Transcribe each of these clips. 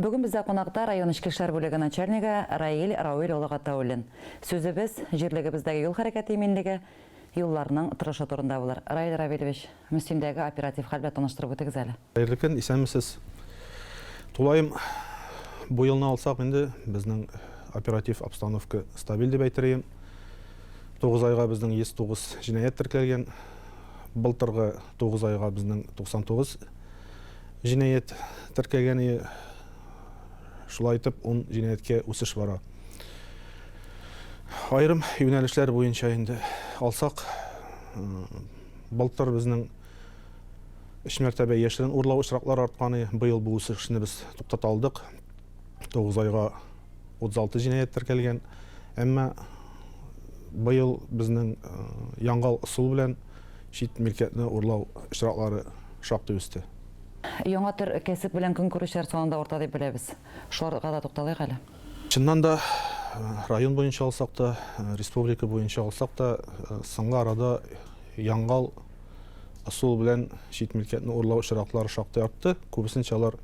Бүген бездә кунакта район эчке эшләр бүлеге начальнигы Раил Рауил улы Гатауллин. Сүзебез җирлегебездәге юл хәрәкәте иминлеге, юлларның торышы турында булыр. Раил Равилевич, Мөслимдәге оператив хәл белән таныштырып үтегез әле. Хәерле көн, исәнмесез. Тулаем бу елны алсак инде, безнең оператив обстановка стабиль дип әйтер идем. 9 айга безнең 109 җинаять теркәлгән. Былтыргы 9 айга безнең 99 Җинаять теркәгән и шулай итеп ун җинаятькә үсеш бара. Аерым юнәлешләр буенча инде алсак, былтыр безнең өч мәртәбә яшерен урлау очраклары арткан, быел бу үсешне без туктата алдык. 9 айга 36 җинаять теркәлгән. Әмма быел безнең яңгал ысул белән чит милкәтне урлау очраклары шактый үсте. Яңа төр кәсеп белән көн күрүчеләр саны да арта дип беләбез. Шуларга да тукталыйк әле. Чыннан да, район буенча алсак та, республика буенча алсак та, соңгы арада яңгал ысул белән чит милкәтне урлау очраклары шактый артты. Күбесенчә алар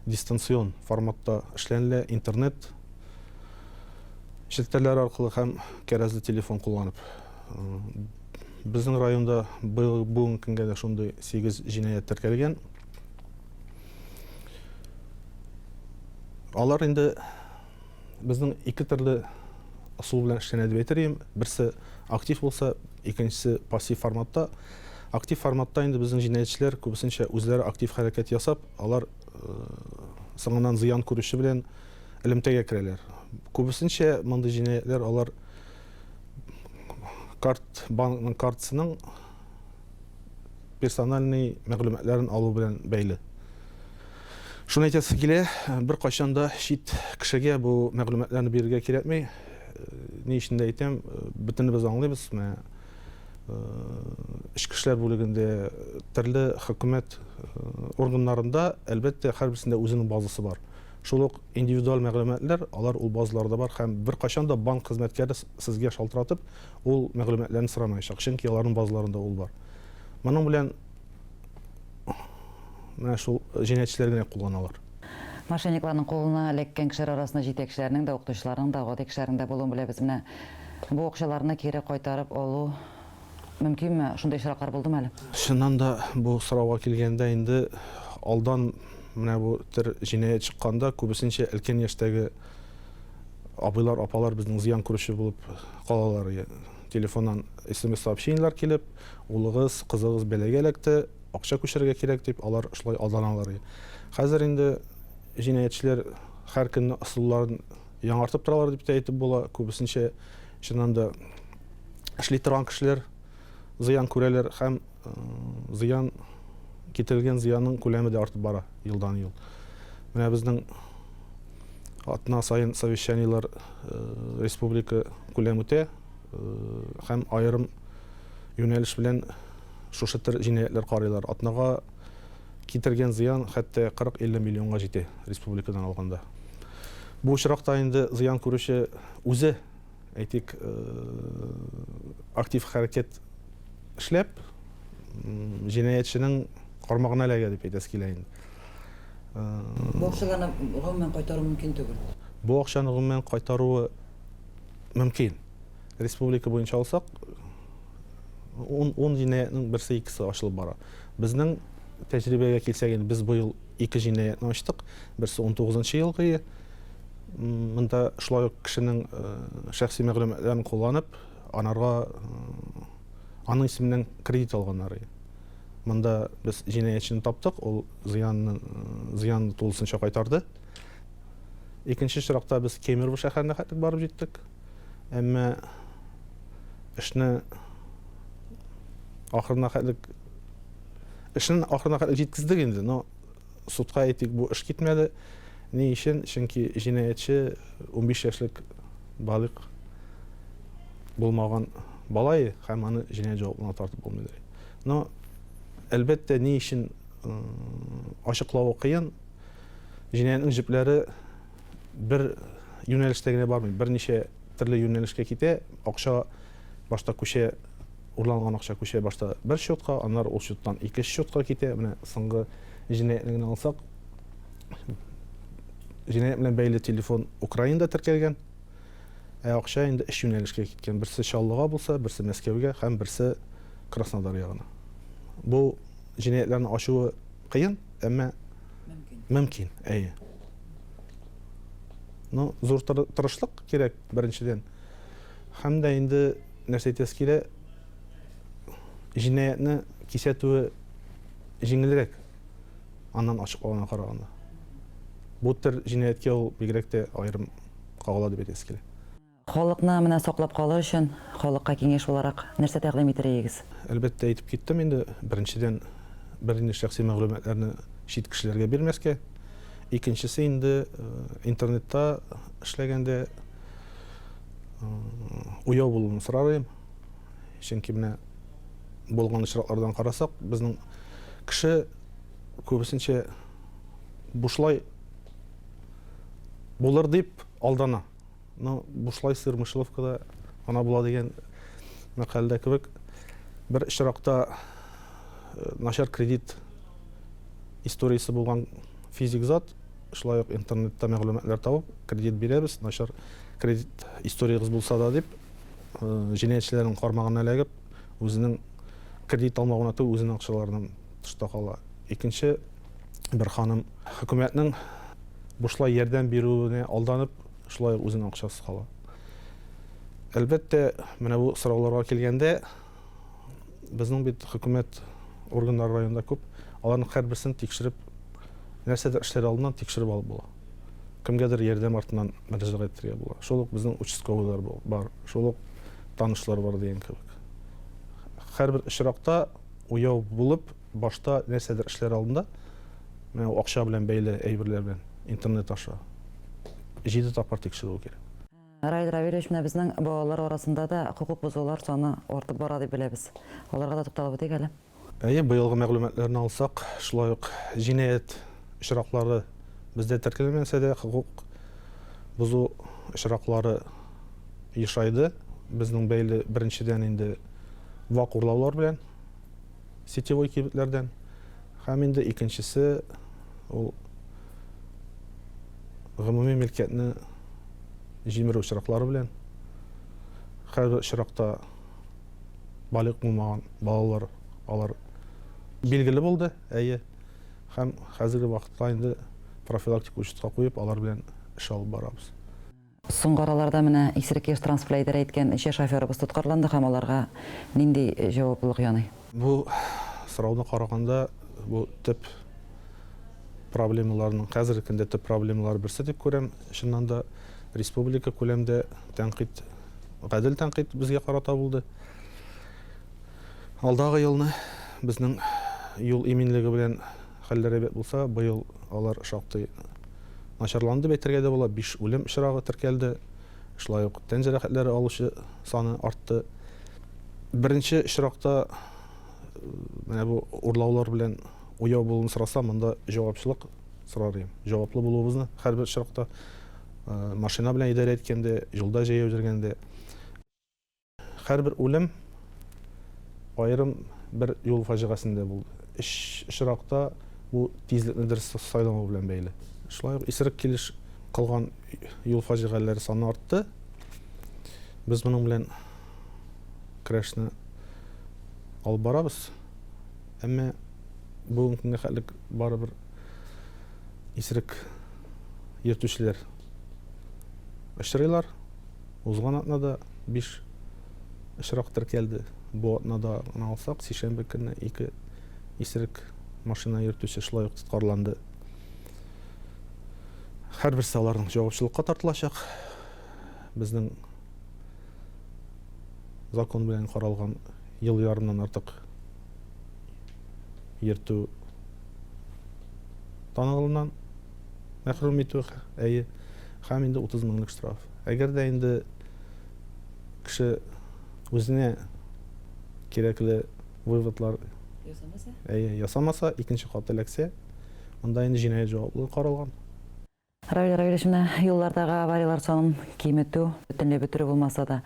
дистанцион форматта эшләнелә, интернет челтәрләре аркылы һәм кәрәзле телефон кулланып. Безнең районда быел бүгенге көнгә дә шундый 8 җинаять теркәлгән. Алар инде безнең ике төрле ысул белән эшләнә дип әйтер идем. Берсе актив булса, икенчесе пассив форматта. Актив форматта инде безнең җинаятьчеләр күбесенчә үзләре актив хәрәкәт ясап, алар соңыннан зыян күрүче белән элемтәгә керәләр. Күбесенчә мондый җинаятьләр алар карт банкның картасының персональный мәгълүматларын алу белән бәйле. Шуны әйтәсе килә, беркайчан да чит кешегә бу мәгълүматларны бирергә кирәкми. Ни өчен дә әйтәм, бөтенебез аңлыйбыз, менә эчке эшләр бүлегендә, төрле хөкүмәт органнарында, әлбәттә, һәрберсендә үзенең базасы бар. Шул ук индивидуаль мәгълүматлар, алар ул базаларда бар һәм беркайчан да банк хезмәткәре сезгә шалтыратып, ул мәгълүматларны сорамаячак, чөнки аларның базаларында ул бар. Моның белән менә шул җинаятьчеләр генә кулланалар. Мошенникларның кулына эләккән кешеләр арасында җитәкчеләрнең дә, укытучыларның да, гади кешеләрнең дә булуын беләбез. Менә бу акчаларны кире кайтарып алу мөмкинме? Шундый очраклар булдымы әле? Чыннан да, бу сорауга килгәндә инде алдан менә бу төр җинаять чыкканда күбесенчә өлкән яшьтәге абыйлар, апалар безнең зыян күрүче булып калалар. Телефоннан смс-сообщениеләр килеп, улыгыз, кызыгыз бәлагә эләкте, акча күчерергә кирәк дип, алар шулай алданалар. Хәзер инде җинаятьчеләр һәр көнне ысулларын яңартып торалар дип тә әйтеп була. Күбесенчә чыннан да эшли торган кешеләр зыян күрәләр һәм зыян китерелгән зыянның күләме дә артып бара елдан-ел. Менә безнең атна саен совещаниеләр республика күләм үтә һәм аерым юнәлеш белән шушы төр җинаятьләр карыйлар. Атнага китергән зыян хәтта 40-50 миллионга җитә республикадан алганда. Бу очракта инде зыян күрүче үзе, әйтик, актив хәрәкәт эшләп, җинаятьченең кармагына эләгә дип әйтәсе килә инде. Бу акчаларны гомумән кайтару мөмкин түгел. Бу акчаны гомумән кайтаруы мөмкин. Республика буенча алсак, 10 җинаятьнең берсе икесе ачылып бара. Безнең тәҗрибәгә килсәк, инде без быел ике җинаятьне ачтык. Берсе 19 елгы. Монда шулай ук кешенең шәхси мәгълүматларын кулланып, анарга аның исеменнән кредит алганнар. Монда без җинаятьчене таптык, ул зыянны зыянны тулысынча кайтарды. Икенче очракта без Кемерово шәһәренә хәтлек барып җиттек. Әмма эшне ахырына хәтлек эшнең ахырына хәтлек җиткездек инде, но судка әйтик, бу эш китмәде. Ни өчен? Чөнки җинаятьче 15 яшьлек балигъ булмаган бала һәм аны җинаять җаваплылыгына тартып булмый. Но әлбәттә, ни өчен ачыклавы кыен. Җинаятьнең җепләре бер юнәлештә генә бармый, берничә төрле юнәлешкә китә. Акча башта күчә, урланган акча күчә башта бер счетка, аннары ул счеттан икенче счетка китә. Менә соңгы җинаятьне генә алсак, Җинаять белән бәйле телефон Украинада теркәлгән. Ә акча инде өч юнәлешкә киткән. Берсе Чаллыга булса, берсе Мәскәүгә һәм берсе Краснодар ягына. Бу җинаятьләрне ачуы кыен, әмма мөмкин. Мөмкин, әйе. Ну, зур тырышлык кирәк беренчедән. Һәм дә инде нәрсә әйтәсе килә, җинаятьне кисәтүе җиңелрәк аннан ачыклауына караганда. Бу төр җинаятькә ул бигрәк тә аерым кагыла дип әйтәсе килә. Халыкны менә саклап калыр өчен, халыкка киңәш буларак нәрсә тәкъдим итер иегез? Әлбәттә, әйтеп киттем инде, беренчедән, бернинди шәхси мәгълүматларны чит кешеләргә бирмәскә. Икенчесе инде, интернетта эшләгәндә уяу булуны сорар идем. Чөнки менә булган очраклардан карасак, безнең кеше күбесенчә бушлай булыр дип алдана. Но бушлай сыр мышеловкада гына була дигән мәкальдә кебек, бер очракта э, начар кредит историясе булган физик зат, шулай ук интернетта мәгълүматлар табып, кредит бирәбез, начар кредит историягез булса да дип, э, җинаятьчеләрнең кармагына эләгеп, үзенең кредит алмау гына түгел, үзенең акчаларыннан тышта кала. Икенче бер ханым хөкүмәтнең бушлай ярдәм бирүенә алданып, шулай ук үзенең акчасыз кала. Әлбәттә, менә бу сорауларга килгәндә, безнең бит хөкүмәт органнары районда күп, аларның һәрберсен тикшереп, нәрсәдер эшләр алдыннан тикшереп алып була. Кемгәдер ярдәм артыннан мөрәҗәгать итәргә була. Шул ук безнең участковыйлар бар, шул ук танышлар бар дигән кебек. Һәрбер очракта уяу булып, башта нәрсәдер эшләр алдында, менә акча белән бәйле әйберләр белән интернет аша җиде тапкыр тикшерү кирәк. Раил Равилевич, менә безнең балалар арасында да хокук бозулар саны артып бара дип беләбез. Аларга да тукталып үтик әле. Әйе, быелгы мәгълүматларны алсак, шулай ук җинаять очраклары бездә теркәлмәсә дә, хокук бозу очраклары ешайды. Безнең бәйле беренчедән инде вак урлаулар белән, сетевой кибетләрдән. Һәм инде икенчесе ул гомуми милкәтне җимерү очраклары белән. Һәрбер очракта балигъ булмаган балалар алар билгеле булды, әйе. Һәм хәзерге вакытта инде профилактик учетка куеп, алар белән эш алып барабыз. Соңгы араларда менә исерек килеш транспорт белән идарә иткән ничә шоферыбыз тоткарланды һәм аларга нинди җаваплылык яный? Бу сорауны караганда, бу төп проблемаларның, хәзерге көндә төп проблемалар берсе дип күрәм. Чыннан да, республика күләмдә тәнкыйть, гадел тәнкыйть безгә карата булды. Алдагы елны безнең юл иминлеге белән хәлләр әйбәт булса, быел алар шактый Начарланды дип әйтергә дә була, биш үлем очрагы теркәлде. Шулай ук тән җәрәхәтләре алучы саны артты. Беренче очракта менә бу урлаулар белән уяу булуны сораса, монда җавапчылык сорар идем. Җаваплы булуыбызны һәрбер очракта машина белән идарә иткәндә, юлда җәяү йөргәндә. Һәрбер үлем аерым бер юл фаҗигасендә булды. Өч очракта бу тизлекне дөрес сайламау белән бәйле. Шулай ук исерек килеш кылган юл фаҗигаләре саны артты. Без моның белән көрәшне алып барабыз. Әмма бүгенге көнгә хәтлек барыбер исерек йөртүчеләр очрыйлар. Узган атнада биш очрак теркәлде. Бу атнада гына алсак, сишәмбе көнне ике исерек машина йөртүче шулай ук тоткарланды. Һәрберсе аларның җавапчылыкка тартылачак. Безнең закон белән каралган ел ярымнан артык йөртү таныгылыннан мәхрүм итү, әйе, һәм инде 30 меңлек штраф. Әгәр дә инде кеше үзенә кирәкле выводлар ясамаса, әйе, ясамаса, икенче кат эләксә, монда инде җинаять җаваплылыгы каралган. Равил Равилевич, менә юллардагы аварияләр санын киметү, бөтенләй бетерү булмаса да,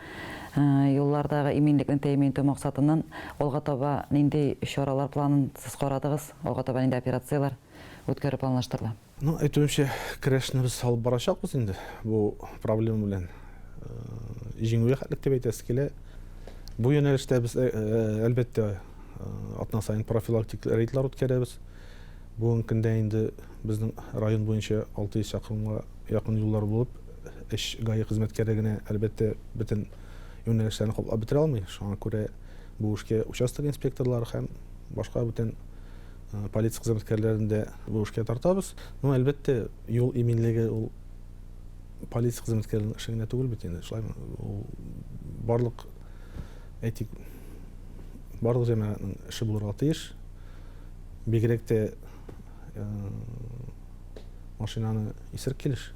юллардагы иминлекне тәэмин итү максатыннан алга таба нинди чаралар планын сез карадыгыз, алга таба нинди операцияләр үткәрү планлаштырыла? Ну, әйтүемчә, көрәшне без алып барачакбыз инде бу проблема белән. Җиңүгә хәтлек дип әйтәсе килә. Бу юнәлештә без, әлбәттә, атна саен профилактик рейдлар үткәрәбез. Бүгенге көндә инде безнең район буенча 600 чакрымга якын юллар булып, өч ГАИ хезмәткәре генә, әлбәттә, бөтен юнәлешләрне каплап бетерә алмый. Шуңа күрә бу эшкә участок инспекторлары һәм башка бүтән полиция хезмәткәрләрен дә бу эшкә тартабыз. Ну, әлбәттә, юл иминлеге ул полиция хезмәткәренең эше генә түгел бит инде, шулаймы? Ул барлык, әйтик, барлык җәмәгатьнең эше булырга тиеш. Бигрәк тә машинаны исерек килеш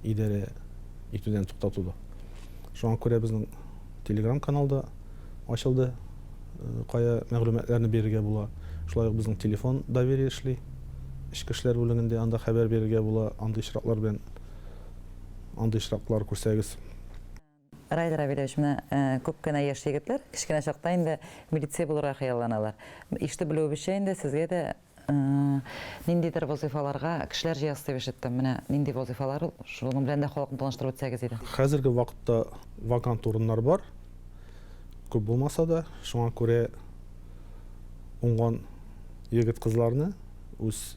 идарә итүдән туктатуда. Шуңа күрә безнең Телеграм каналда ачылды, кая мәгълүматларны бирергә була. Шулай ук безнең телефон доверие эшли. Эчке эшләр бүлегендә анда хәбәр бирергә була, андый очраклар белән андый очраклар күрсәгез. Раил Равилевич, менә күп кенә яшь егетләр кечкенә чакта инде милиция булырга хыялланалар. Ишетеп белүебезчә инде сезгә дә Ниндидер вазыйфаларга кешеләр җыясыз дип ишеттем. Менә нинди вазыйфалар ул? Шуның белән дә халыкны таныштырып үтсәгез иде. Хәзерге вакытта вакант урыннар бар, күп булмаса да. Шуңа күрә уңган егет-кызларны үз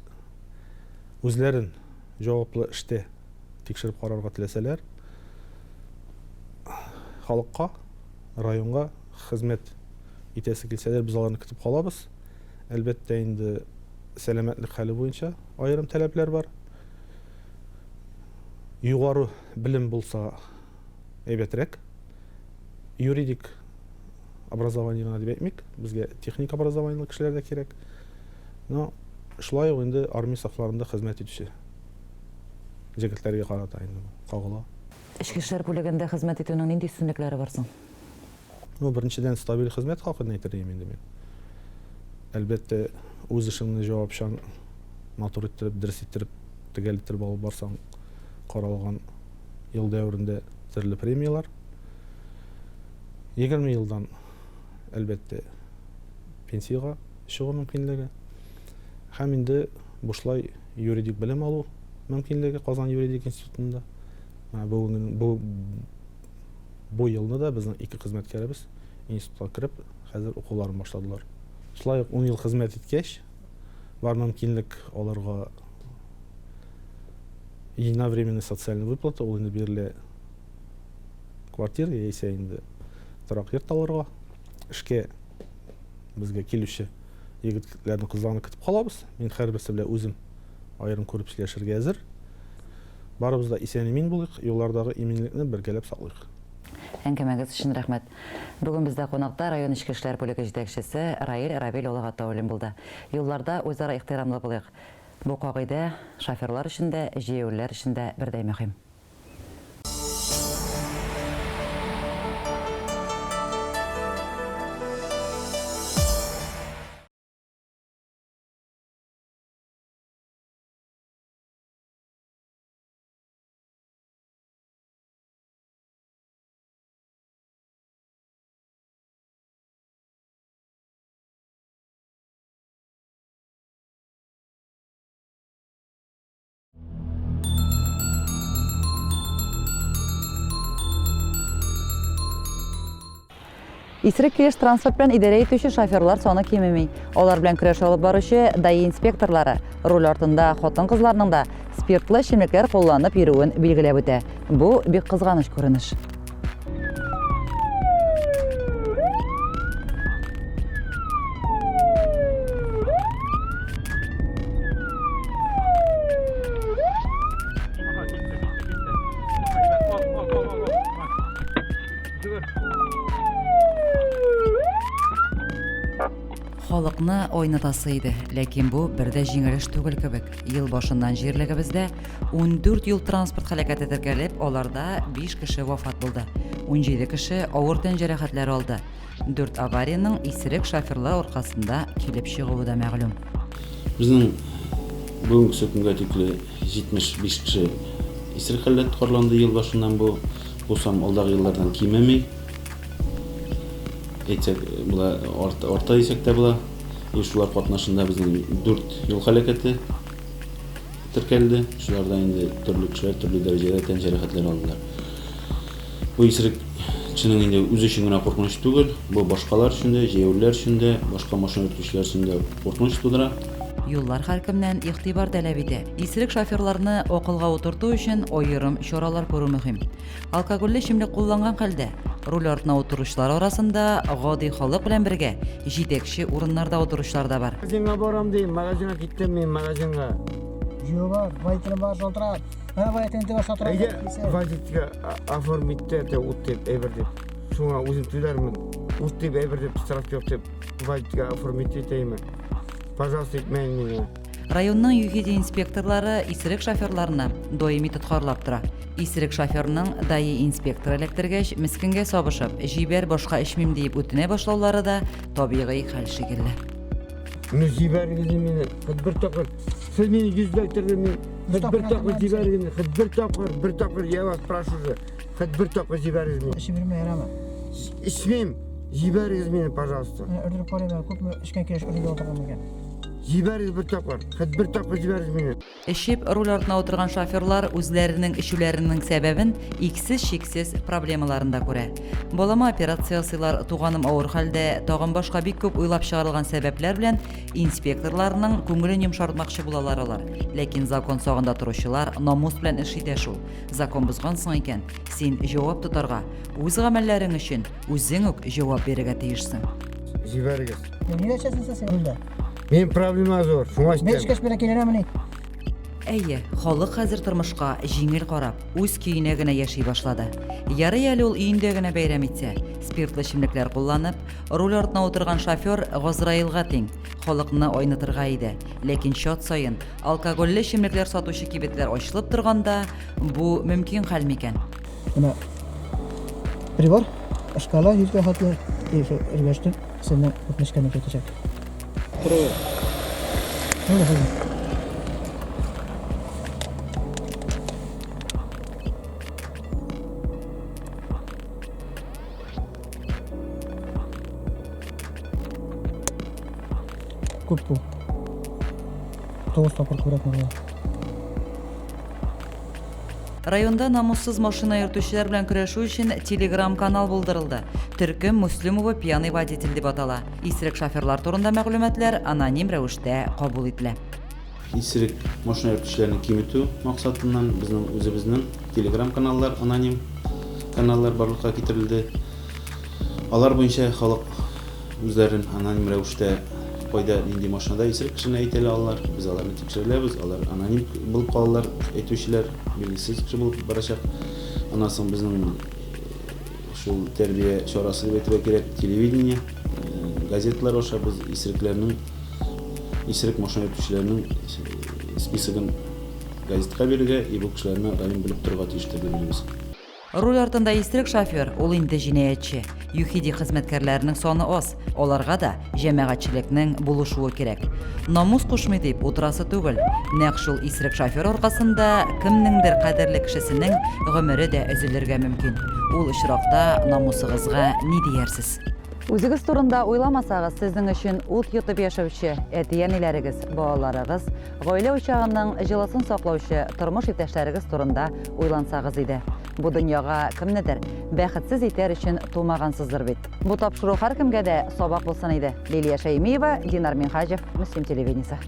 үзләрен җаваплы эштә тикшереп карарга теләсәләр, халыкка, районга хезмәт итәсе килсәләр, без аларны көтеп калабыз. Әлбәттә инде, сәламәтлек хәле буенча аерым таләпләр бар. Югары белем булса әйбәтрәк. Юридик образование гына дип әйтмик, безгә техник образованиеле кешеләр дә кирәк. Но шулай ук инде армия сафларында хезмәт итүче җегетләргә карата инде кагыла. Эчке эшләр бүлегендә хезмәт итүнең нинди өстенлекләре бар соң? Ну, беренчедән, стабиль хезмәт хакын әйтер идем инде мин. Әлбәттә, үз эшеңне җавапчан, матур иттереп, дөрес иттереп, төгәл иттереп алып барсаң, каралган ел дәверендә төрле премияләр. 20 елдан, әлбәттә, пенсиягә чыгу мөмкинлеге. Һәм инде бушлай юридик белем алу мөмкинлеге Казан юридик институтында. Бүгенге бу Бу елны да безнең ике хезмәткәребез институтка кереп, хәзер укуларын башладылар. Шулай ук ун ел хезмәт иткәч, бар мөмкинлек аларга единовременный социальный выплата, ул инде бирелә квартира яисә инде торак йорт алырга. Эшкә безгә килүче егетләрне, кызларны көтеп калабыз. Мин һәрберсе белән үзем аерым күреп сөйләшергә әзер. Барыбыз да исән-имин булыйк, юллардагы иминлекне бергәләп саклыйк. Әңгәмәгез өчен рәхмәт. Бүген бездә кунакта район эчке эшләр бүлеге җитәкчесе Раил Равил улы Гатауллин булды. Юлларда үзара ихтирамлы булыйк. Бу кагыйдә шоферлар өчен дә, җәяүлеләр өчен дә бердәй мөһим. Исерек килеш транспорт белән идарә итүче шоферлар саны кимеми. Алар белән көрәш алып баручы ДАИ инспекторлары руль артында хатын-кызларның да спиртлы эчемлекләр кулланып йөрүен билгеләп үтә. Бу бик кызганыч күренеш. Халыкны айнытасы иде, ләкин бу бер дә җиңел эш түгел кебек. Ел башыннан җирлегебездә 14 юл-транспорт һәлакәте теркәлеп, аларда 5 кеше вафат булды. 17 кеше авыр тән җәрәхәтләре алды. Дүрт авариянең исерек шоферлар аркасында килеп чыгуы да мәгълүм. Безнең бүгенгесе көнгә тикле 75 кеше исерек хәлдә тоткарланды ел башыннан бу. Бу сан алдагы еллардан кимеми. Әйтсәк була, арта, арта дисәк тә була. И шулар катнашында безнең дүрт юл һәлакәте. теркәлде. Шуларда инде төрле кешеләр төрле дәрәҗәдә тән җәрәхәтләре алдылар. Бу исерек кешенең инде үзе өчен генә куркыныч түгел, бу башкалар өчен дә, җәяүлеләр өчен дә, башка машина йөртүчеләр өчен дә куркыныч тудыра. Юллар һәркемнән игътибар таләп итә. Исерек шоферларны акылга утырту өчен аерым чаралар күрү мөһим. Алкогольле эчемлек кулланган хәлдә, руль артына утыручылар арасында гади халык белән бергә җитәкче урыннарда утыручылар да бар. Магазинга барам дим, магазинга киттем мин, магазинга. Җыю бар, водитель бар, шалтырат. Менә водитель дип шалтырат. Әйдә, водительгә оформить итә, ут дип, әйбер дип. Шуңа үзем түләрмен. Ут дип, әйбер дип, штраф юк дип, водительгә оформить итәйме? Пожалуйста, итмәен мине. Районның ЮХИДИ инспекторлары исерек шоферларны даими тоткарлап тора. Исерек шоферның ДАИ инспекторы эләктергәч, мескенгә сабышып, җибәр, башка эчмим диеп үтенә башлаулары да табигый хәл шикелле. Ну җибәрегез мине, хоть бер тапкыр. Сез мине йөз эләктерде, мин хоть бер тапкыр җибәрегез мине, хоть бер тапкыр, бер тапкыр, я вас прошу же, хоть бер тапкыр җибәрегез мине. Эчеп йөрмә, ярамы? Эчмим, җибәрегез мине, пожалуйста. Менә өрдереп карыйм әле, күпме эчкән килеш рульгә утырган микән? Җибәрегез бер тапкыр, хоть бер тапкыр җибәрегез мине. Эчеп руль артына утырган шоферлар үзләренең эчүләренең сәбәбен иксез-чиксез проблемаларында күрә. Балама операция ясыйлар, туганым авыр хәлдә, тагын башка бик күп уйлап чыгарылган сәбәпләр белән инспекторларның күңелен йомшартмакчы булалар алар. Ләкин закон сагында торучылар намус белән эш итә шул. Закон бозгансың икән, син җавап тотарга, үз гамәлләрең өчен үзең үк җавап бирергә тиешсең. Җибәрегез. Нигә эчәсең син рульдә? Минем проблема зур, шуңа Мин эчтем. эчкәч менә киләмени? Әйе, халык хәзер тормышка җиңел карап, үз көенә генә яши башлады. Ярый әле ул өендә генә бәйрәм итсә, спиртлы эчемлекләр кулланып, руль артына утырган шофер Газраилга тиң, халыкны айнытырга иде. Ләкин чат саен алкогольле эчемлекләр сатучы кибетләр ачылып торганда, бу мөмкин хәл микән? Менә прибор, шкала йөзгә хәтле, и шул өргәчтен сезнең күпме эчкәнне күрсәтәчәк. Булды, булды. Күп бу. 9 тапкыр күбрәк монда. Районда намуссыз машина йөртүчеләр белән көрәшү өчен телеграм-канал булдырылды. Төркем Муслимова пьяный водитель дип атала. Исерек шоферлар турында мәгълүматлар аноним рәвештә кабул ителә. Исерек машина йөртүчеләрне киметү максатыннан безнең үзебезнең телеграм-каналлар, аноним каналлар барлыкка китерелде. Алар буенча халык үзләрен аноним рәвештә кайда нинди машинада исерек кешене әйтә алалар. Без аларны тикшереләбез, алар аноним булып калалар, әйтүчеләр билгесез кеше булып барачак. Аннан соң безнең шул тәрбия чарасы дип әйтергә кирәк, телевидение, газеталар аша без исерекләрнең, исерек машина йөртүчеләрнең списогын газетка бирергә и бу кешеләрне район белеп торырга тиеш дип уйлыйбыз. Руль артында исерек шофер, ул инде җинаятьче. ЮХИДИ хезмәткәрләренең саны аз, аларга да җәмәгатьчелекнең булышуы кирәк. Намус кушмый дип утырасы түгел. Нәкъ шул исерек шофер аркасында кемнеңдер кадерле кешесенең гомере дә өзелергә мөмкин. Ул очракта намусыгызга ни диярсез? Үзегез турында уйламасагыз, сезнең өчен ут йотып яшәүче әти-әниләрегез, балаларыгыз, гаилә учагының җылысын саклаучы тормыш иптәшләрегез турында уйлансагыз иде. Бу дөньяга кемнедер бәхетсез итәр өчен тумагансыздыр бит. Бу тапшыру һәркемгә дә сабак булсын иде. Лилия Шәймиева, Динар Минһаҗев, Мөслим телевидениесе.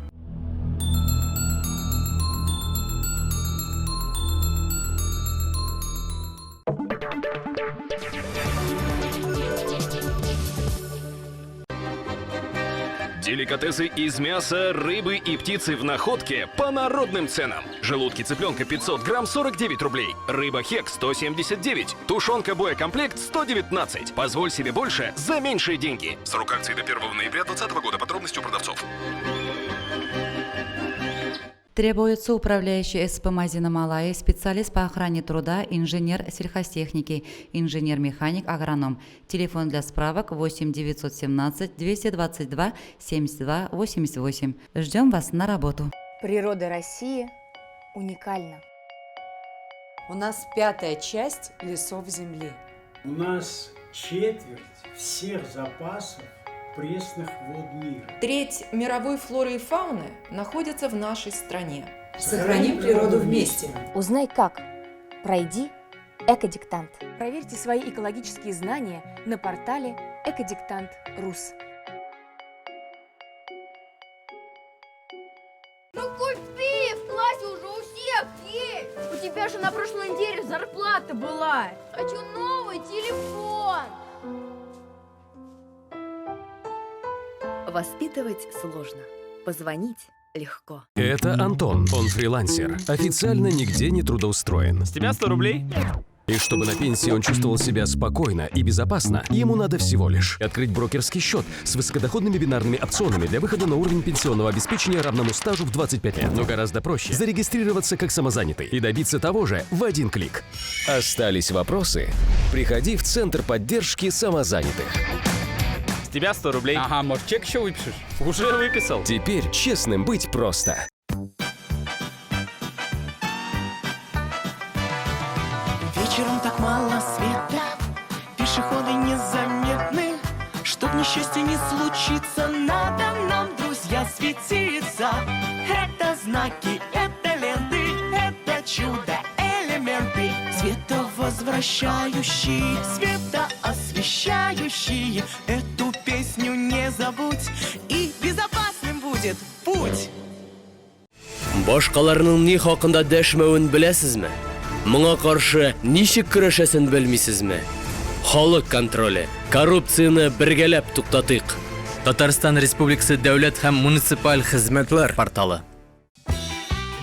Деликатесы из мяса, рыбы и птицы в находке по народным ценам. Желудки цыпленка 500 грамм 49 рублей, рыба хек 179, тушенка боекомплект 119. Позволь себе больше за меньшие деньги. Срок акции до 1 ноября 2020 года. Подробности у продавцов. Требуется управляющий СП Мазина Малая, специалист по охране труда, инженер сельхозтехники, инженер-механик, агроном. Телефон для справок 8 917 222 72 88. Ждем вас на работу. Природа России уникальна. У нас пятая часть лесов Земли. У нас четверть всех запасов пресных вод мира. Треть мировой флоры и фауны находится в нашей стране. Сохраним природу вместе. Узнай как. Пройди Экодиктант. Проверьте свои экологические знания на портале Экодиктант.Рус. Ну купи, в классе уже у всех есть. У тебя же на прошлой неделе зарплата была. Хочу новый телефон. Воспитывать сложно, позвонить легко. Это Антон, он фрилансер. Официально нигде не трудоустроен. С тебя 100 рублей? И чтобы на пенсии он чувствовал себя спокойно и безопасно, ему надо всего лишь открыть брокерский счет с высокодоходными бинарными опционами для выхода на уровень пенсионного обеспечения, равному стажу в 25 лет. Но гораздо проще зарегистрироваться как самозанятый и добиться того же в один клик. Остались вопросы? Приходи в Центр поддержки самозанятых. С тебя 100 рублей. Ага, может, чек еще выпишешь? Уже выписал. Теперь честным быть просто. Вечером так мало света, пешеходы незаметны. Чтоб несчастье не случится, надо нам, друзья, светиться. Это знаки, это ленты, это чудо-элементы. Световозвращающие, светоосвещающие. Эту песню не забудь, и безопасным будет путь. Башкаларның ни хакында дәшмәвен беләсезме? Моңа каршы ничек көрәшәсен белмисезме? Халык контроле. Коррупцияне бергәләп туктатыйк. Татарстан Республикасы дәүләт һәм муниципаль хезмәтләр порталы.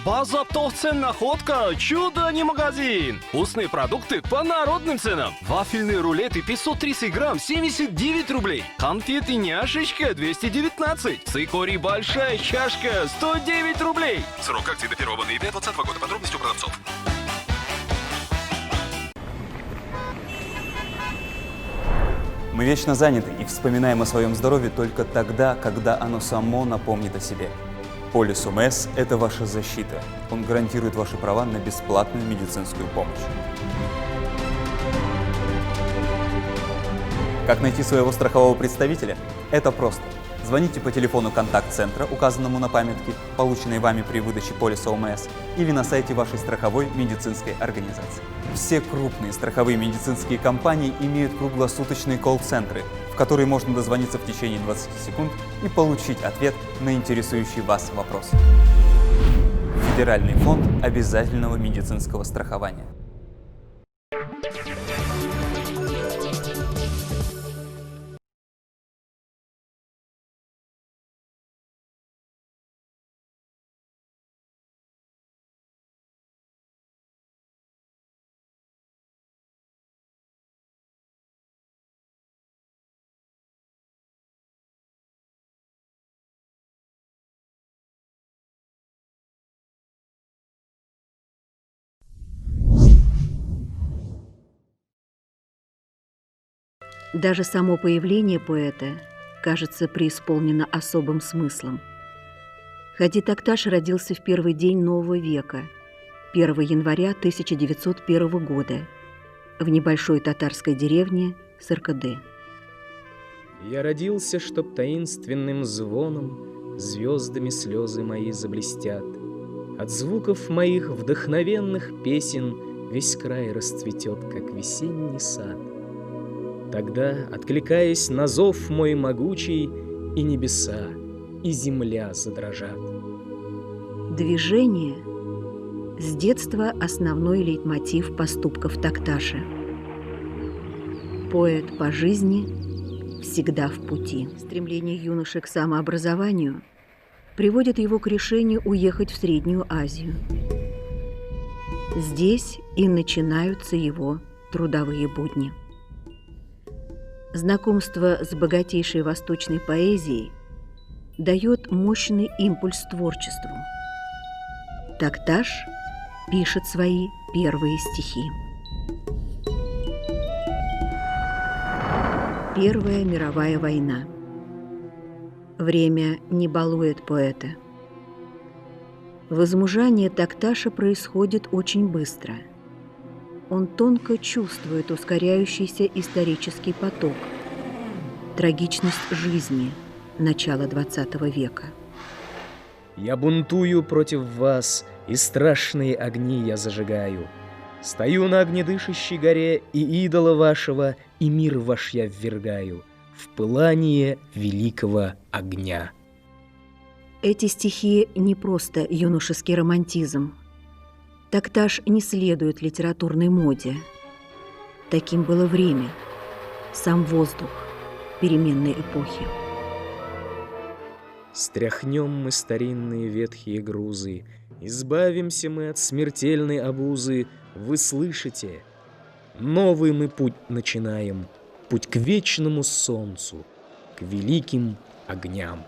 База оптовых цен «Находка» – чудо, а не магазин! Вкусные продукты по народным ценам. Вафельные рулеты 530 грамм 79 рублей. Конфеты «Няшечка» 219. Цикорий «Большая чашка» 109 рублей. Срок акции до 1 ноября 2020 года. Подробности у продавцов. Мы вечно заняты и вспоминаем о своем здоровье только тогда, когда оно само напомнит о себе. Полис ОМС – это ваша защита. Он гарантирует ваши права на бесплатную медицинскую помощь. Как найти своего страхового представителя? Это просто. Звоните по телефону контакт-центра, указанному на памятке, полученной вами при выдаче полиса ОМС, или на сайте вашей страховой медицинской организации. Все крупные страховые медицинские компании имеют круглосуточные колл-центры, в которые можно дозвониться в течение 20 секунд и получить ответ на интересующий вас вопрос. Федеральный фонд обязательного медицинского страхования. Даже само появление поэта, кажется, преисполнено особым смыслом. Хади Такташ родился в первый день нового века, 1 января 1901 года, в небольшой татарской деревне Саркады. Я родился, чтоб таинственным звоном звездами слезы мои заблестят. От звуков моих вдохновенных песен весь край расцветет, как весенний сад. Тогда, откликаясь на зов мой могучий, и небеса, и земля задрожат. Движение с детства основной лейтмотив поступков Такташа. Поэт по жизни всегда в пути. Стремление юноши к самообразованию приводит его к решению уехать в Среднюю Азию. Здесь и начинаются его трудовые будни. Знакомство с богатейшей восточной поэзией дает мощный импульс творчеству. Такташ пишет свои первые стихи. Первая мировая война. Время не балует поэта. Возмужание Такташа происходит очень быстро. Он тонко чувствует ускоряющийся исторический поток, трагичность жизни начала XX века. Я бунтую против вас, И страшные огни я зажигаю. Стою на огнедышащей горе, и идола вашего, и мир ваш я ввергаю в пылание великого огня. Эти стихи не просто юношеский романтизм. Такташ не следует литературной моде. Таким было время, сам воздух переменной эпохи. Стряхнем мы старинные ветхие грузы, избавимся мы от смертельной обузы. Вы слышите? Новый мы путь начинаем, путь к вечному солнцу, к великим огням.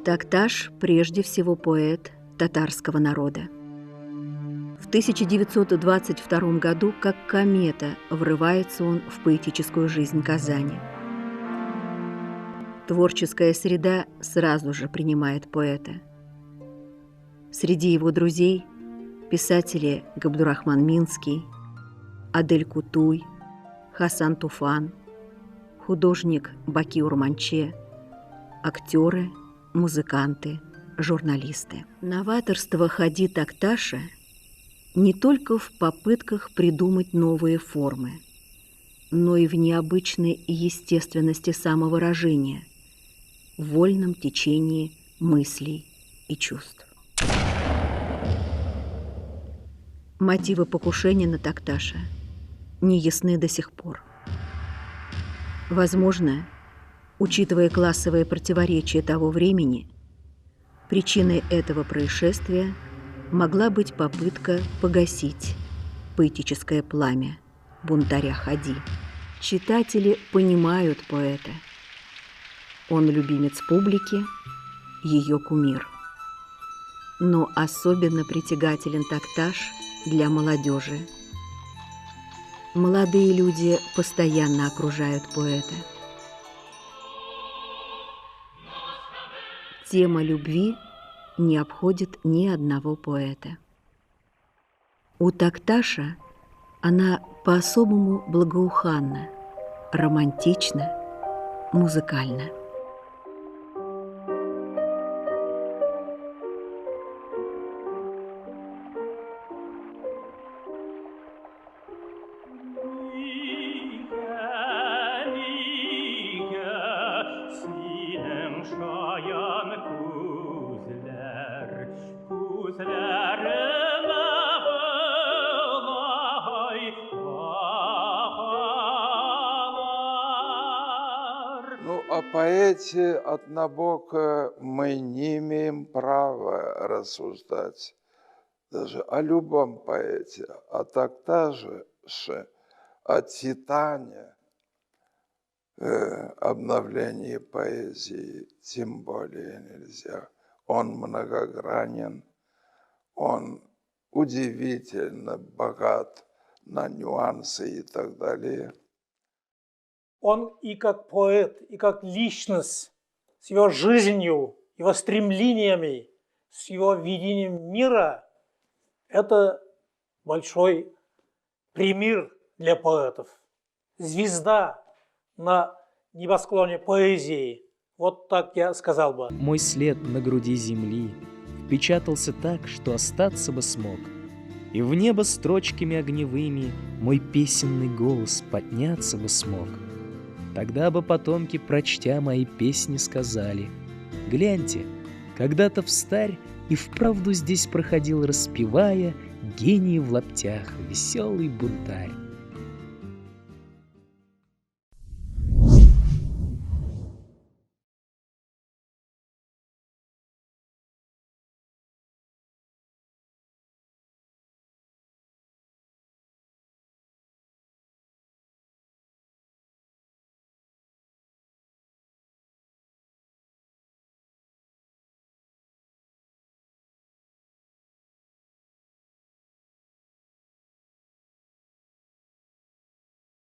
Такташ прежде всего поэт татарского народа. В 1922 году, как комета, врывается он в поэтическую жизнь Казани. Творческая среда сразу же принимает поэта. Среди его друзей писатели Габдурахман Минский, Адель Кутуй, Хасан Туфан, художник Баки Урманче, актеры, музыканты, журналисты. Новаторство Хади Такташа не только в попытках придумать новые формы, но и в необычной естественности самовыражения, в вольном течении мыслей и чувств. Мотивы покушения на Такташа не ясны до сих пор. Возможно, учитывая классовые противоречия того времени, причиной этого происшествия могла быть попытка погасить поэтическое пламя бунтаря Хади. Читатели понимают поэта. Он любимец публики, ее кумир. Но особенно притягателен Такташ для молодежи. Молодые люди постоянно окружают поэта. Тема любви не обходит ни одного поэта. У Такташа она по-особому благоуханна, романтична, музыкальна. О поэте от Набока мы не имеем права рассуждать, даже о любом поэте, а Такташе, о титане обновлении поэзии тем более нельзя. Он многогранен, он удивительно богат на нюансы и так далее. Он и как поэт, и как личность, с его жизнью, его стремлениями, с его видением мира, это большой пример для поэтов. Звезда на небосклоне поэзии. Вот так я сказал бы. Мой след на груди земли впечатался так, что остаться бы смог. И в небо строчками огневыми мой песенный голос подняться бы смог. Тогда бы потомки, прочтя мои песни, сказали: гляньте, когда-то встарь и вправду здесь проходил, распевая, гений в лаптях, веселый бунтарь.